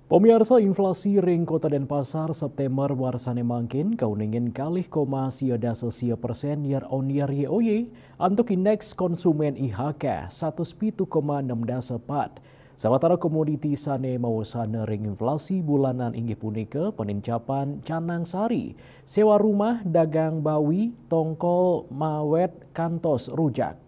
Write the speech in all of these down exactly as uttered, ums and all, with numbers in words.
Pamiarsa, inflasi ring Kota Denpasar September warsane mangkin kauningin kalih koma sia dasa sia persen year on year, Y O Y, antuk indeks konsumen, I H K, satus pitu koma enam dasa pat. Sawatara komoditi sane mawasana ring inflasi bulanan inggih punika panincapan canang sari, sewa rumah, dagang bawi, tongkol, mawet, kantos rujak.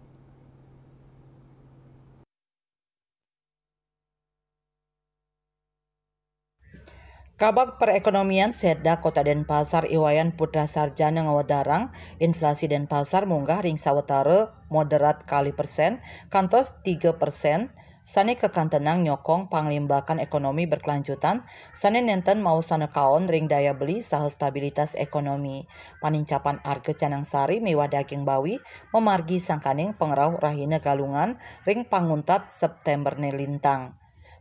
Kabag Perekonomian Setda Kota Denpasar, I Wayan Putra Sarjana, ngawedarang inflasi Denpasar munggah ring sawatara moderat kalih persen kantos tiga persen, sane kakantenang nyokong panglimbakan ekonomi berkelanjutan sane nenten mawasana kaon ring daya beli saha stabilitas ekonomi. Panincapan arga canang sari miwah daging bawi mamargi sangkaning pangrauh rahina Galungan ring panguntat Septemberne lintang.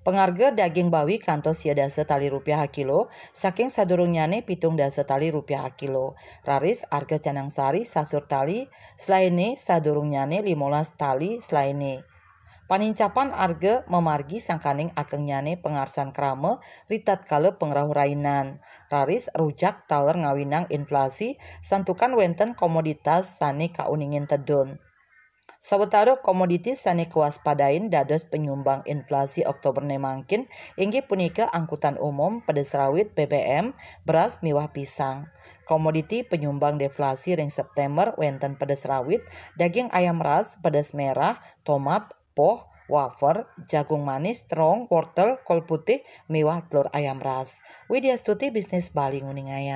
Pangarga daging bawi kantos sia dasa tali rupiah akilo, saking sadurungnyane pitung dasa tali rupiah akilo. Raris arga canang sari sasur tali selaene, sadurungnyane limolas tali selaene. Panincapan arga mamargi sangkaning agengnyane pangarsan krama ritatkala pangrauh rainan. Raris rujak taler ngawinang inflasi santukan wenten komoditas sane kauningin tedun. Sawatara komoditi sane kawaspadain dados panyumbang inflasi Oktoberne mangkin inggih punika angkutan umum, pedes rawit, B B M, beras miwah pisang. Komoditi panyumbang deflasi ring September wenten pedes rawit, daging ayam ras, pedes merah, tomat, poh, wafer, jagung manis, terong, wortel, kol putih, miwah telur ayam ras. Widya Stuti, Bisnis Bali, nguningayang.